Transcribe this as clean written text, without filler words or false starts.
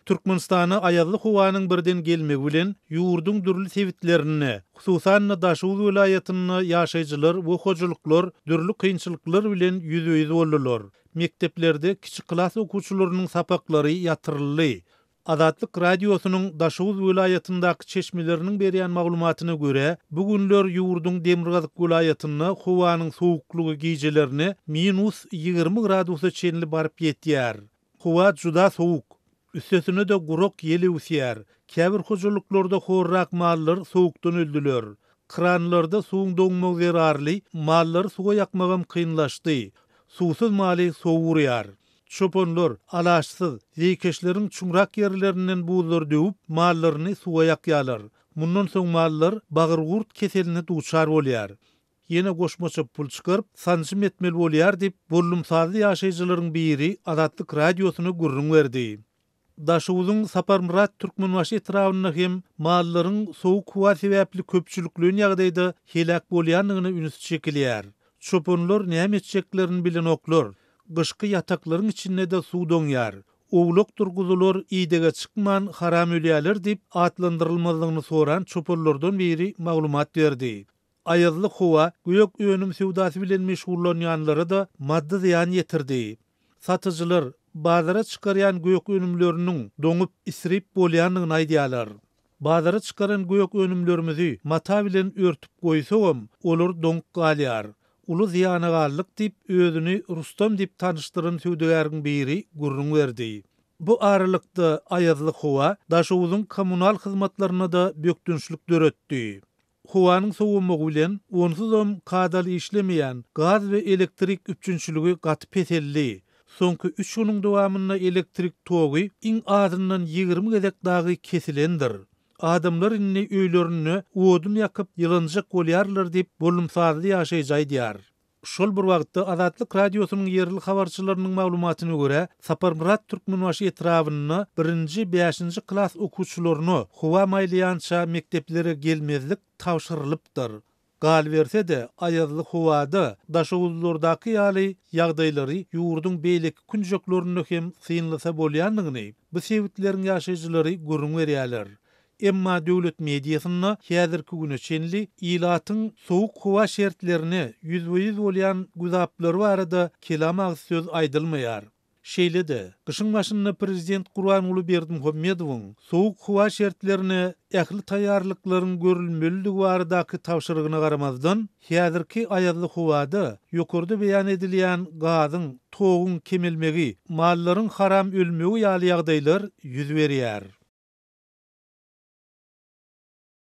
Türkmenistana aýazly howanyň birden gelmegi bilen, ýurduň dürli sebitlerinde, hususan-da Daşoguz welaýatynda ýaşaýjylar we hojalyklar dürli kynçylyklar bilen ýüzbe-ýüz boldular. Mekdeplerde kiçi klas okuwçylarynyň sapaklary ýatyryldy. Azatlyk Radiosynyň Daşoguz welaýatyndaky çeşmeleriniň berýän maglumatyna görä, bu günler ýurduň demirgazyk welaýatynda howanyň sowuklygy gijelerine minus 20 gradusa çenli baryp ýetýär. Howa juda sowuk. Üstesine-de gurak ýel öwüsýär. Käbir hojalyklarda horrak mallar sowukdan öldüler. Kranlarda suwuň doňmagy zerarly mallary suwa ýakmagam kynlaşdy. Suwsuz maly sowuk urýar. Çopanlar, alaçsyz, zeýkeşleriň çuňrak ýerlerinden buzlary döwüp, mallaryny suwa ýakýarlar. Mundan soň mallar bagyrgurt keseline duçar bolýar. Ýene goşmaça pul çykaryp, sanjym etmeli bolýar diýip, bollumsazly ýaşaýjylaryň biri Azatlyk Radiosyna gürrüň berdi. Daşoguzyň Saparmyrat Türkmenbaşy etrabynda hem mallaryň sowuk howa sebäpli köpçülikleýin ýagdaýda heläk bolýandygyna üns çekilýär. Çopanlar näme etjeklerini bilenoklar. Gyşky ýataklaryň içinde-de suw doňýar. Owlakdyr guzular idege çykman haram ölýärler diýip, atlandyrylmazlygyny soran çopanlardan biri maglumat berdi. Aýazly howa gök önüm söwdasy bilen meşgullanýanlara-da maddy zyýan ýetirdi. Satyjylar bazara çykarýan gök önümleriniň doňup, isrip bolýandygyny aýdýarlar. Bazara çykaran gök önümlerimizi mata bilen örtüp goýsagam, olar doňup galýar. Uly zyýana galdyk diýip, özüni Rustam diýip tanyşdyran söwdagäriň biri gürrüň berdi. Bu aralykda, aýazly howa Daşoguzyň kommunal hyzmatlaryna-da bökdençlik döretdi. Howanyň sowamagy bilen, onsuzam kadaly işlemeýän gaz we elektrik üpjünçiligi gaty peseldi. Soňky üç günüň dowamynda elektrik togy iň azyndan 20 gezek dagy kesilendir. Adamlar indi öýlerinde odun ýakyp ýylanjak bolýarlar diýip, bollumsazly ýaşaýjy aýdýar. Şol bir wagtda, Azatlyk Radiosynyň ýerli habarçylarynyň maglumatyna görä, Saparmyrat Türkmenbaşy etrabynda birinji, bäşinji klas okuwçylaryna howa maýlaýança mekdeplere gelmezlik tabşyrylypdyr. Galyberse-de, aýazly howada daşoguzlardaky ýaly ýagdaýlary ýurduň beýleki künjeklerinde hem synlasa bolýandygyny bu sebitleriň ýaşaýjylary gürrüň berýärler. Emma döwlet mediasynda häzirki güne çenli ilatyň sowuk howa şertlerine ýüzbe-ýüz bolýan güzaplary barada kelam agyz söz aýdylmaýar. Şeýle-de, gyşyň başynda prezident Gurbanguly Berdimuhamedowyň sowuk howa şertlerine ähli taýýarlyklaryň görülmelidigi baradaky tabşyrygyna garamazdan, häzirki aýazly howada ýokarda beýan edilýän gazyň, toguň kemelmegi, mallaryň haram ölmegi ýaly ýagdaýlar ýüz berýär.